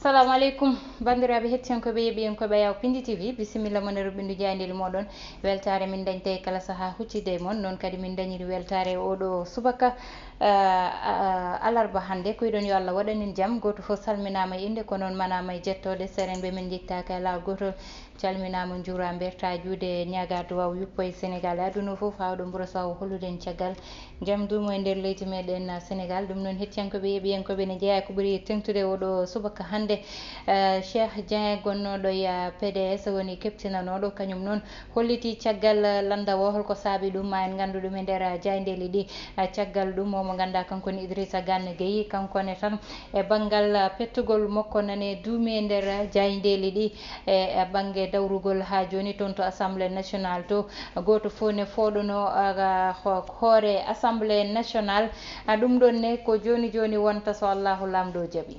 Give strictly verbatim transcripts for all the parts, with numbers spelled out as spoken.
Assalamu aleykum, banndiraaɓe hettiyankooɓe, yeeɓiyankooɓe Ayaw Pindi T V, bisimilla mon e ruɓɓindu jaayndeeli mooɗon. Weltaare min dañta e kala sahaa huccitde e mon, noon kadi min dañiri weltaare e oɗo subaka, ah, ah, alarba hannde. Ko yiɗon yo Allah waɗanin jam, gooto fof salminaama e innde, ko noon manaama e jettooɗe, seerenɓe men njettaaka e laawol gootol. Calminaama, njuuraama, mbertaa juuɗe, ñaagaa duwaaw yuppo e Senegaal e aduna o fof, haa oɗo mburo sawo hollude en caggal jam duumo e nder leydi meɗen, ah, Senegaal. Ɗum noon, hettiyankooɓe, yeeɓiyankooɓe, ne jeyaa ko ɓuri teŋtude oɗo subaka hannde. Eh, Cheikh Dieng, gonnooɗo e, ah, P D S, woni keptinanooɗo, kañum noon holliti caggal, ah, lannda o, holko saabi ɗum, ma en nganndu ɗum e nder, ah, jaayndeeli ɗi. Ah, caggal ɗum, o mo ngannduɗaa, kanko woni Idrissa Gana Gueye, kanko ne tan e banngal, ah, pettugol makko nane duumi e nder, ah, jaayndeeli ɗi. E, e bannge dawrugol haa jooni toon to Assemblée nationale to, gooto fof ne fooɗono, ah, ho-, hoore Assemblée nationale. Ah, ɗum ɗoon ne ko jooni jooni wonta so Allahu Laamɗo jaɓi.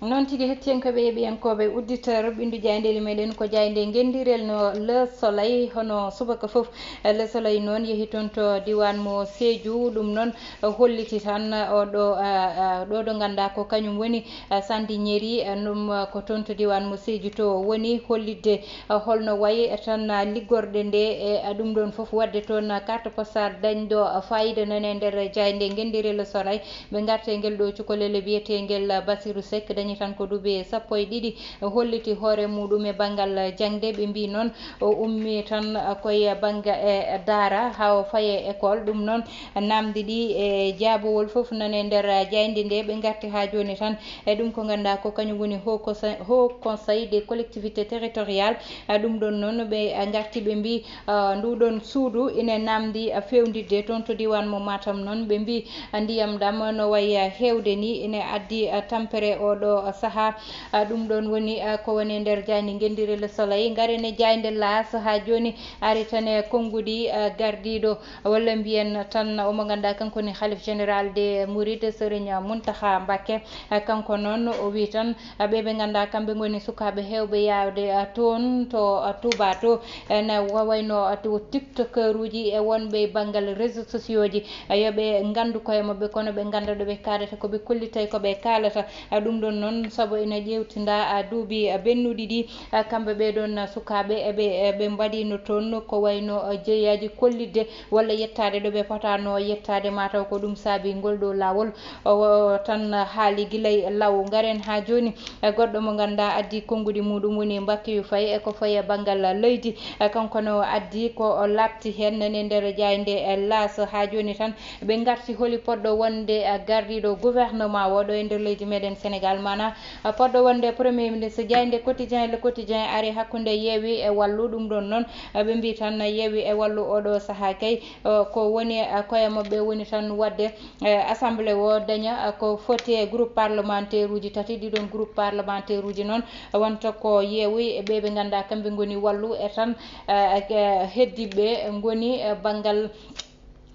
Noon tigi, hettiyankooɓe, yeeɓiyankooɓe, uddita ruɓɓindu jaayndeeli meɗen ko jaaynde ngenndirel no Le Soleil, hono subaka fof. Le Soleil noon yehi toon to diiwaan mo Sédhiou, ɗum noon holliti tan, o ɗo, ah, ah, ɗo ɗo ngannduɗaa ko kañum woni, ah, Sandi Ñeri, ah, ɗum, ah, ko toon to diiwaan mo Sédhiou to woni hollitde, ah, holno wayi tan, ah, liggorɗe nde e, ah, ɗum ɗoon fof waɗde toon, ah, carte postale dañɗo, ah, faayiida nane nder jaaynde ngenndirel Le Soleil. Ɓe ngarti e ngel ɗo cukalel biyeteengel, ah, Basirou Seck, dañi tan ko duuɓi sappo e ɗiɗi, holliti hoore muɗum e banngal jaŋde. Ɓe mbii noon o ummi tan koye bannge e daara haa o faye école. Ɗum noon, naamndi ɗi e jaabawol fof nane nder jaaynde nde. Ɓe ngarti haa jooni tan e ɗum ko ngannduɗaa ko kañum woni Haut Conseil, Haut Conseil des collectivités territoriales. Ɗum ɗoon noon ɓe ngarti ɓe mbii, ah, ndu ɗoon suudu ine naamndi, ah, feewnditde toon to diiwaan mo Matam noon. Ɓe mbii, ah, ndiyam ɗam no wayi, ah, heewde ni ine addi, ah, tampere oo ɗo, ah, sahaa. Ah, ɗum ɗoon woni, ah, ko woni e nder jaaynde ngenndirel Le Soleil. Ngaren e jaaynde L'As, haa jooni ari tan e konnguɗi, ah, gardiiɗo, walla mbiyen tan o mo ngannduɗaa kanko woni Khalif Général des Mourides, Serigne Mountakha Mbacké. Ah, kanko noon o wii tan, ah, ɓe ɓe ngannduɗaa kamɓe ngoni sukaaɓe heewɓe yaawde, ah, toon to, ah, Touba to, ene wa-, wayno, ah, to TikTokeruuji e wonɓe e banngal réseaux sociaux ji, ah, yo ɓe nganndu koye maɓɓe, kono ɓe ngannda ɗo ɓe kaadata, ko ɓe kollitay ko ɓe kaalata. Ah, ɗum ɗoon noon, sabu ina ƴeewtinda, ah, duuɓi, ah, ɓennuɗi ɗi, ah, kamɓe ɓee ɗoon, ah, sukaaɓe, eɓe, eɓe mbaɗino toon ko wayno, ah, jeyaaji kollitde walla yettaade ɗo ɓe potaano yettaade, mataw ko ɗum saabi ngol ɗo laawol. O tan haali gila e law. Ngaren haa jooni e goɗɗo mo ngannduɗaa addi konnguɗi muɗum woni Mbackeyo Faye, e ko fayi e banngal leydi. E kanko no addi ko o laaɓti heen nani e nder jaaynde e L'As. Haa jooni tan ɓe ngarti holi poɗɗo wonde, e, gardiiɗo gouvernement o ɗo e nder leydi meɗen Senegaal, maanaa, e, poɗɗo wonde Premier Ministre. Jaaynde Quotidien, Le Quotidien ari hakkunde Yewwi e Wallu. Ɗum ɗoon noon, e, ɓe mbii tan Yewwi e Wallu oɗo sahaa kay, e, ko woni, e, koye maɓɓe woni tan waɗde, e, Assemblée o daña, e, ko foti e groupe parlementaire uji tati. Ɗiɗon groupe parlementaire uji noon wonta ko Yewwi e ɓe ɓe ngannduɗaa kamɓe ngoni Wallu, e tan, e, e, heddiɓe ngoni, e, banngal,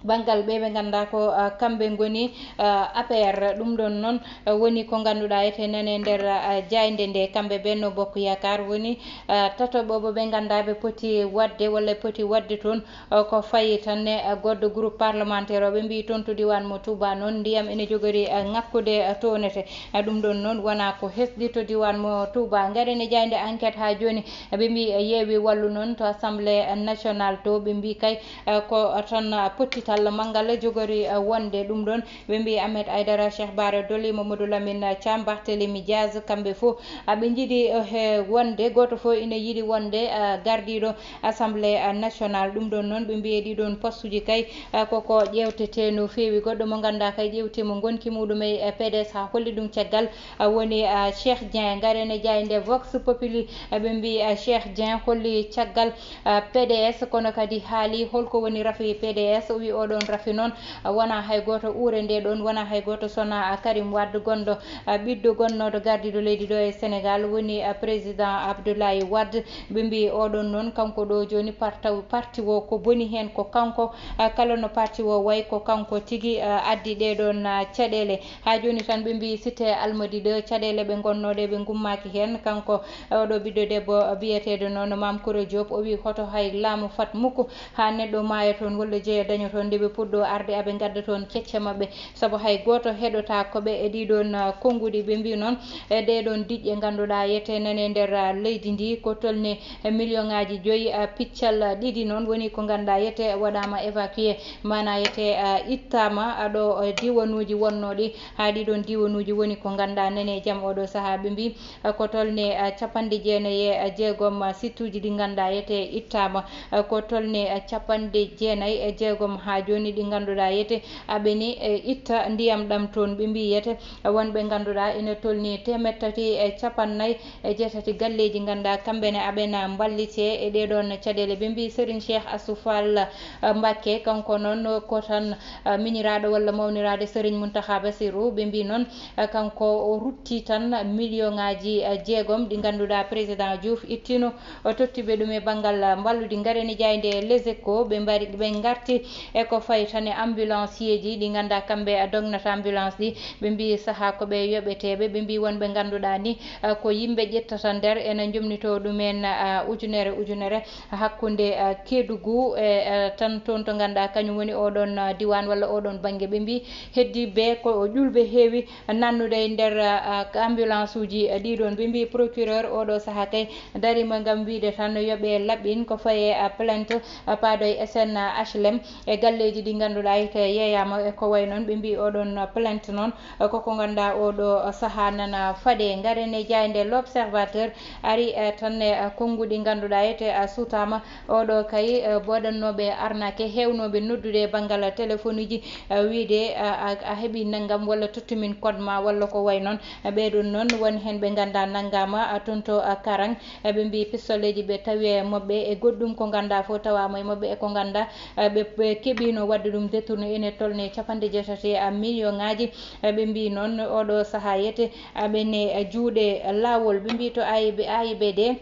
banngal ɓe ɓe ngannduɗaa ko, e, kamɓe ngoni, e, A P R. Ɗum ɗoon noon, e, woni ko ngannduɗaa ete nane nder, e, jaaynde nde. Kamɓe Benno Bokk Yaakaar woni, e, tataɓo ɓe ngannduɗaa ɓe poti waɗde walla poti waɗde toon, o, ko fayi tan e, e, goɗɗo groupe parlementaire o. Ɓe mbii toon to diiwaan mo Touba noon, ndiyam ene jogori, e, ŋakkude, e, townete. E, ɗum ɗoon noon wonaa ko hesɗi to diiwaan mo Touba. Ngaren e jaaynde Enquête haa jooni, e, ɓe mbii, e, Yewwi Wallu noon to Assemblée nationale to, ɓe mbii kay, e, ko tan, e, pottital manngal jogori, e, wonde. Ɗum ɗoon ɓe mbii Ahmed Aidara, Cheikh Bara Dolly, Mamadou Lamine Thiam, Barthélémy Diaz, kamɓe fof, a, ɓe njiɗi, e, he wonde, gooto fof ina yiɗi wonde, e, gardiiɗo Assemblée, e, nationale. Ɗum ɗoon noon, ɓe mbii e ɗiɗon postuji kay, e, koko ƴeewtetee no feewi. Goɗɗo mo ngannduɗaa kay ƴeewtiima ngonki muɗum e, e, P D S haa holli ɗum caggal, e, woni, e, Cheikh Dieng. Ngaren e jaaynde Vox Populi, e, ɓe mbii, e, Cheikh Dieng holli caggal, e, P D S, kono kadi haali holko woni rafi P D S. O wii oɗon rafi noon, e, wonaa hay gooto uure nde ɗoon, wonaa hay gooto sona, e, Karim Wade gonɗo, e, ɓiɗɗo gonnooɗo gardiiɗo leydi ɗo e Senegaal, woni, e, président Abdoulaye Wade. Ɓe mbii oɗon noon, kanko ɗo jooni parti, parti o ko boni heen ko kanko, e, kala no parti o wayi ko kanko tigi, e, addi ɗee ɗoon, e, caɗeele. Haa jooni tan ɓe mbii Cité Almadies ɗo caɗeele ɓe ngonnooɗe ɓe ngummaaki heen. Kanko, e, oɗo ɓiɗɗo debbo, e, biyeteeɗo noon Mame Koura Diop, o wii hoto hay laamu fat mukko haa neɗɗo maaya toon walla jeya daña toon. ɓe puɗɗo arde aɓe ngadda toon kecce maɓɓe, sabu hay gooto heɗotaako ɓe e ɗii ɗoon, ah, konnguɗi. Ɓe mbii noon, e ɗee ɗoon diƴƴe ngannduɗaa yete nane nder, ah, leydi ndi, ko tolni e million ŋaaji joyi, ah, piccal, ah, ɗiɗi noon woni ko ngannduɗaa yete waɗaama évacué, maanaa yete, ah, ittaama, ah, ɗo, eh, diiwanuuji wonnooɗi, haa ɗii ɗoon diiwanuuji woni ko ngannduɗaa nane jam ooɗoo sahaa. Ɓe mbii, eh, ko tolni, eh, capanɗe jeenayi e jeegom, ah, sittuuji ɗi ngannduɗaa yete ittaama, eh, ko tolni, eh, capanɗe jeenayi e jeegom haa jooni ɗi ngannduɗaa yete aɓeni, eh, itta ndiyam ɗam toon. Ɓe mbii yete, eh, wonɓe ngannduɗaa ina tolni teemeɗɗe tati e capanɗe nayi e jeetati galleeji ngannduɗaa kamɓe ne aɓena mballite e ɗee ɗoon caɗeele. Ɓe mbii Serigne Cheikh Assou Fall, eh, Mbacké, kanko noon ko tan, eh, miñiraaɗo walla mawniraaɗo Serigne Mountakha Bassirou. Ɓe mbii noon, eh, kanko o rutti tan million ŋaaji, eh, jeegom ɗi ngannduɗaa président Diouf ittino, o totti ɓe ɗum e banngal, eh, mballuɗi. Ngaren e jaaynde Les Échos, ɓe mbari, ɓe ngarti e ko fayi tan e ambulancier ji ɗi ngannduɗaa kamɓe, eh, dognata ambulance ɗi. Ɓe mbii sahaa ko ɓe yoɓeteeɓe, ɓe mbii wonɓe ngannduɗaa ni, eh, ko yimɓe ƴettata nder ena njomnitoo ɗumen, eh, ujunere ujunere. Hakkunde, eh, Kédougou e, eh, tan toon to ngannduɗaa kañum woni oɗon, eh, diiwaan walla oɗon bannge. Ɓe mbii heddiiɓe ko ƴulɓe heewi nannude e nder, eh, ambulance uji, eh, ɗii ɗoon. Ɓe mbii procureur ooɗoo sahaa kay dariima ngam wiyde tan yo ɓe laɓɓin ko faye, eh, plainte, eh, paaɗo e S N H L M e galleeji ɗi ngannduɗaa hite yeeyaama e ko wayi noon. Ɓe mbii oɗon plainte noon, eh, koko ngannduɗaa ooɗoo sahaa nana faɗe. Ngaren e jaaynde L'Observateur, ari, eh, tan e, eh, konnguɗi ngannduɗaa ete, eh, suutaama. Ooɗoo kay, eh, waɗannooɓe arnaque, heewnooɓe noddude e banngal telefonuuji, eh, wiyde, eh, a, a heɓii nanngam walla tottu min code ma walla ko wayi noon. Eh, ɓee ɗoon noon won heen ɓe ngannduɗaa nanngaama, eh, toon to, eh, Karang. Eh, ɓe mbii pistoleeji ɓe tawi e maɓɓe e goɗɗum ko ngannduɗaa fof tawaama e maɓɓe e ko ngannduɗaa, eh, ɓe, ɓe keɓiino waɗde ɗum détourné ene tolni capanɗe jeetati e million ŋaaji. Eh, ɓe mbii noon ooɗoo sahaa yete aɓene juuɗe laawol. Ɓe mbii to A I B, A I B D,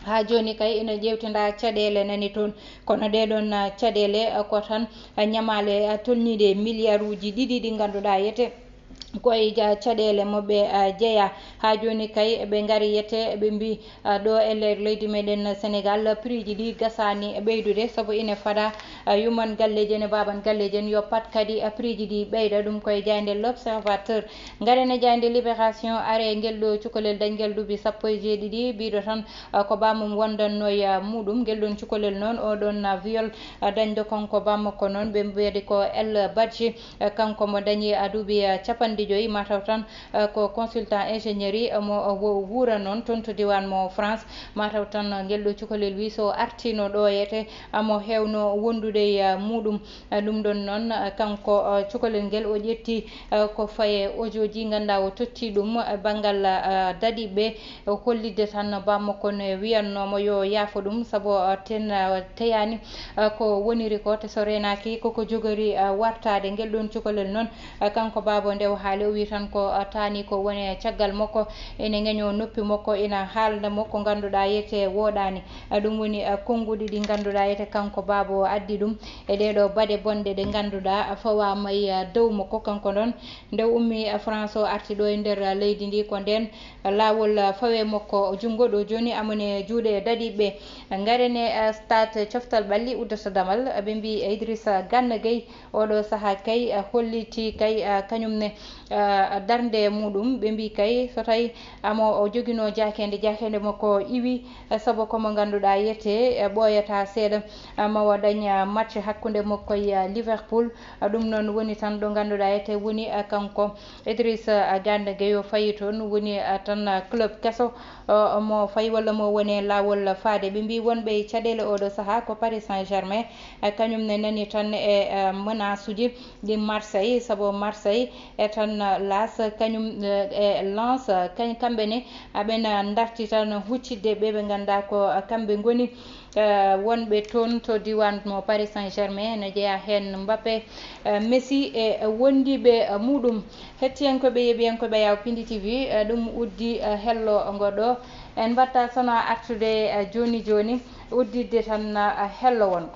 haa jooni kay ina ƴeewtindaa caɗeele nani toon. Kono ɗee ɗoon, ah, caɗeele, ah, ko tan, ah, ñamaale, ah, tolniiɗe milliard uji ɗiɗi ɗi ngannduɗaa yete ko e ja-, caɗeele mo ɓe, ah, jeyaa. Haa jooni kay ɓe ngari yete, ɓe mbii, ah, ɗo e nder leydi meɗen Sénégal, prix ji ɗi gasaani ɓeydude, sabu ine fada, ah, yuman galleeji en e baaban galleeji en yo pat kadi, ah, prix ji ɗi ɓeyda. Ɗum ko e jaaynde L'Observateur. Ngaren e jaaynde Libération, are ngel ɗo cukalel dañgel duuɓi sappo e jeeɗiɗi, biiɗo tan, ah, ko bammum wondanno e, ah, muɗum. Ngel ɗon cukalel noon, oɗon, ah, viol, ah, dañɗo kanko bammakko noon, ɓe mbiyata ko El Badji, ah, kanko mo dañi, ah, duuɓi, ah, capanɗe joyi, mataw tan, ah, ko consultant ingénierie, ah, mo, ah, wo-, wuura noon toon to diiwaan mo France. Mataw tan, ah, ngel ɗo cukalel wi so artiino ɗo yete, ah, mo heewno wondude e, ah, muɗum. Ah, ɗum ɗon noon, ah, kanko, ah, cukalel ngel o ƴetti, ah, ko faye audio ji ngannduɗaa o totti ɗum, ah, banngal, ah, daɗiiɓe, o hollitde tan bammakko ne wiyannoomo yo yaafo ɗum, sabu, ah, ten, ah, teyaani, ah, ko woniri ko, te so reenaaki koko jogori, ah, wartaade. Ngel ɗoon cukalel noon, ah, kanko baaba nde o haali, o wii tan ko, ah, taani ko woni caggal makko, ene ŋeñoo noppi makko, ina haalda mo ko ngannduɗaa yete wooɗaani. Ah, ɗum woni, ah, konnguɗi ɗi ngannduɗaa yete kanko baaba o addi ɗum e ɗee ɗo baɗe bonɗe ɗe ngannduɗaa fawaama e, ah, dow makko. Kanko noon, nde o ummii, ah, France o arti ɗo e nder, ah, leydi ndi, ko ndeen, ah, laawol, ah, fawe makko junngo ɗo jooni amone juuɗe daɗiiɓe. Ngaren e, ah, Stade, coftal ɓalli uddata damal, ah, ɓe mbii Idrissa Gana Gueye, oɗo sahaa kay, ah, holliti kay, ah, kañum ne, ah, darnde muɗum. Ɓe mbii kay so tawi amo o joginoo jaakeende, jaakeende makko iwi, ah, sabu ko mo ngannduɗaa yete, ah, ɓooyataa seeɗa, ah, ma o dañ, ah, match hakkunde makko e, ah, Liverpool. Ah, ɗum noon woni tan ɗo ngannduɗaa yete woni, ah, kanko Idrissa, ah, Gana Gueye o fayi toon, woni, ah, tan, ah, club keso, ah, mo fayi walla mo woni e laawol faade. Ɓe mbii wonɓe e caɗeele oɗo sahaa ko Paris Saint-Germain, ah, kañum ne nani tan e, ah, menace uji ɗi Marseille, sabu Marseille e tan, ah, Las, kañum, eh, e Lens, ah, kañ-, kamɓe ne aɓena darti tan huccitde ɓe ɓe ngannduɗaa ko, ah, kamɓe ngoni, eh, wonɓe toon to diiwaan mo Paris Saint-Germain, ene jeyaa heen Mbappé, eh, Messi e wondiiɓe, eh, muɗum. Hettiyankooɓe, yeeɓiyankooɓe Yaw Pindi T V, eh, ɗum uddi, eh, hello ngo ɗo. En mbaɗta sona artude, eh, jooni jooni, udditde tan, eh, hello wongo.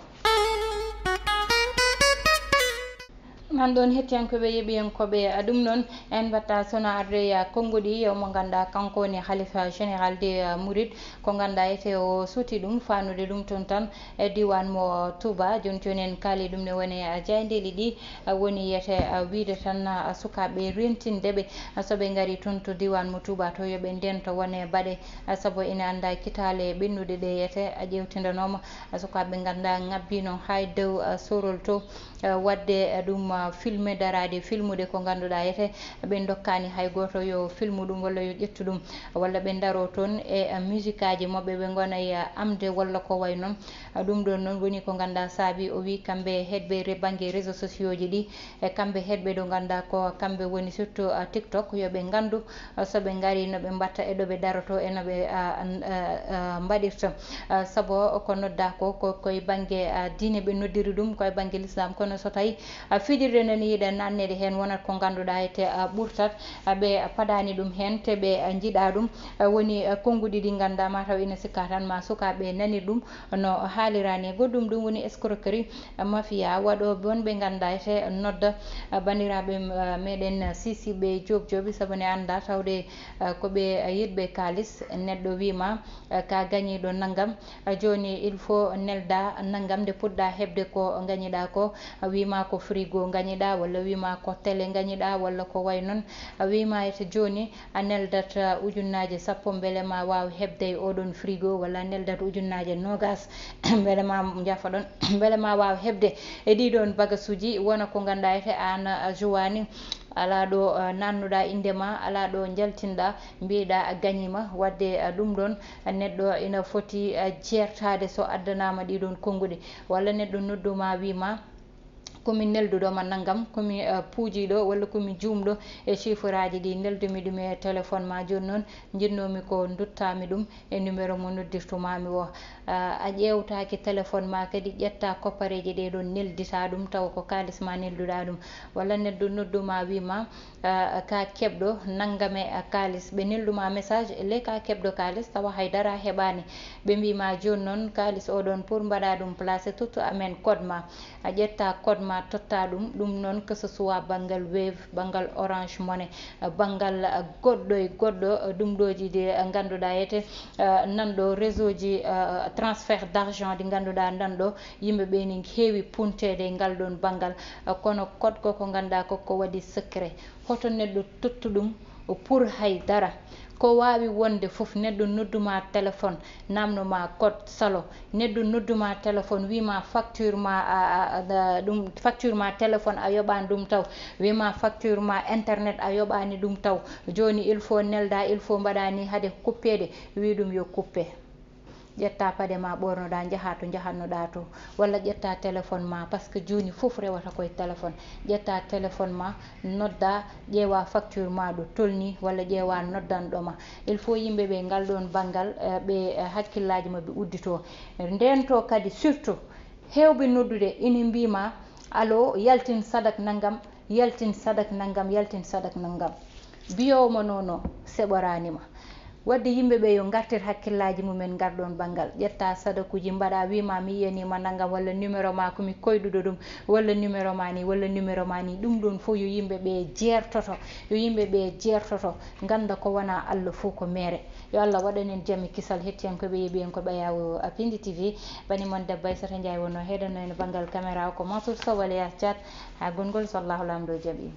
Tan ɗon hettiyankooɓe yeɓiyankooɓe, a ɗum noon en mbatta sona arde ya konnguɗi yo mo ngannduɗaa kanko woni Khalifa Général de Mouride, ko ngannduɗaa ete o suuti ɗum faanude ɗum toon tan e diiwaan mo Touba. Jooni jooni en kaali ɗum ne woni jaayndeeji ɗi woni yete wiide tan sukaaɓe rentinde ɓe so ɓe ngari toon to diiwaan mo Touba to yo ɓe ndento wone baɗe, sabu ina anndaa kitaale ɓennuɗe ɗe yete ƴeewtindanooma sukaaɓe ngannduɗaa ŋabbiino haa e dow sorol to. Eh, waɗde, eh, ɗum, ah, filme, daraade filmude ko ngannduɗaa ete ɓe ndokkaani hay gooto yo filmu ɗum walla yo ƴettu ɗum, walla ɓe ndaro toon e, eh, musicaaji maɓɓe, ɓe ngona e, eh, amde walla ko wayi noon. Ah, ɗum ɗoon noon woni ko ngannduɗaa saabi o wi kamɓe heɗɓe re-, bannge réseaux sociaux ji ɗi, e kamɓe heɗɓe ɗo ngannduɗaa ko kamɓe woni surtout, ah, TikTok, yo ɓe nganndu, ah, so ɓe ngari no ɓe mbatta e ɗo ɓe daroto e no ɓe, ah, an-, ah, ah, mbaɗirta. Ah, sabu ko noddaa ko, ko koye bannge, ah, diine ɓe noddiri ɗum, koye bannge l'islam. Kono so tawi, ah, fijirde nde ne yiɗa naatneede heen, wonat ko ngannduɗaa ete, ah, ɓurtat, ah, ɓe paɗaani ɗum heen, te ɓe, ah, njiɗaa ɗum. Ah, woni, ah, konnguɗi ɗi ngannduɗaa ma taw ina sikkaa tan ma sukaaɓe nanir ɗum no haaliraani. Goɗɗum ɗum woni escroquerie, ah, mafia, waɗooɓe wonɓe ngannduɗaa ete nodda, ah, banndiraaɓe, ah, meɗen, ah, Sisiɓe Joob Joobi, sabu ne anndaa tawde, ah, ko ɓe, ah, yiɗɓe kaalis. Neɗɗo wii ma, eh, ka gañiiɗo nanngam, eh, jooni il faut nelda nanngam nde puɗɗa heɓde ko gañiɗa ko, eh, wii ma ko frigo gañiɗa, walla wii ma ko télé gañiɗa, walla ko way noon, eh, wii ma ete jooni a neldat, eh, ujunnaaje sappo mbele ma waaw heɓde e oɗon frigo, walla a neldat ujunnaaje noogas mbele ma njafoɗon, mbele ma waaw heɓde e ɗiɗon bagasuuji, wona ko ngannduɗaa ete aan, eh, jowaani. Alaa ɗo, eh, naatnuɗaa innde ma, alaa ɗo njaltinɗaa, mbiyeɗaa a gañiima. Waɗde, eh, ɗum ɗoon, eh, neɗɗo ina foti, eh, jeertaade so addanaama ɗii ɗoon konnguɗi. Walla neɗɗo noddu ma, wii ma, ko mi nelduɗo ma nanngam, ko mi, eh, puujiiɗo, walla ko mi juumɗo e chiffreaaji ɗi, neldumi ɗum e téléphone ma. Jooni noon, njiɗnoomi ko nduttaa mi ɗum e numéro mo noddirtumaami o. Ah, a ƴeewtaaki téléphone ma kadi, ƴetta koppareeje ɗe ɗoon, nelditaa ɗum, tawa ko kaalis ma nelduɗaa ɗum. Walla neɗɗo noddu ma, wii ma, ah, ka keɓɗo nanngam e, ah, kaalis. Ɓe neldu ma message, le ka keɓɗo kaalis, tawa hay dara heɓaani. Ɓe mbii ma, jooni noon, kaalis o ɗoon, pour mbaɗa ɗum placé, tottu amen code ma. A ƴetta code ma, totta ɗum. Ɗum noon, que ce soit banngal Wave, banngal Orange Money, banngal, ah, goɗɗo e goɗɗo, ah, ɗum ɗooji de, ah, ngannduɗaa ete, ah, nan ɗo réseau ji, ah, transfert d'argent ɗi ngannduɗaa nan ɗo, yimɓe ɓe ne heewi punteede e ngal ɗoon banngal. Ah, kono code ko, ko ngannduɗaa ko, ko waɗi secret. Hoto neɗɗo tottu ɗum pour hay dara. Ko waawi wonde fof, neɗɗo noddu ma téléphone, namno ma code salo, neɗɗo noddu ma téléphone, wii ma facture ma, a, a, a, ɗum, facture ma téléphone a yoɓaani ɗum taw, wii ma facture ma internet a yoɓaani ɗum taw. Jooni il faut nelda, il faut mbaɗa ni hade kuppeede, wii ɗum yo kuppe. Ƴetta paɗe ma ɓoornoɗa, njaha to njahatnoɗa to, walla ƴetta téléphone ma, parce que jooni fof rewata koye téléphone. Ƴetta téléphone ma, nodda, ƴeewa facture ma ɗo tolni, walla ƴeewa noddanɗo ma. Il faut yimɓe ɓe ngal ɗon banngal, eh, ɓe, eh, hakkillaji maɓɓe uddito. Nden to kadi surtout, heewɓe noddude ina mbii ma, allo, yaltin sadak nanngam, yaltin sadak nanngam, yaltin sadak nanngam. Biyoowo ma nono seɓoraani ma. Waɗde yimɓe ɓe yo ngartir hakkillaaji mumen ngar ɗoon banngal. Ƴetta sadakuuji mbaɗa, wii ma mi yiyanii ma nanngam, walla numéro ma ko mi koyɗuɗo ɗum, walla numéro ma ni, walla numéro ma ni. Ɗum ɗoon fof yo yimɓe ɓe jeertoto, yo yimɓe ɓe jeertoto, ngannda ko wonaa Allah fof ko meere. Yo Allah waɗan en jam e kisal. Hettiyankooɓe, yeeɓiyankooɓe Ɓayaawo Pindi T V, bani mon debbo Aissata Ndiaye wonno heedano en banngal caméra o ko Mansour Sow, Waliyas Thiat, haa gonngol so Allahu Laamɗo jaɓi.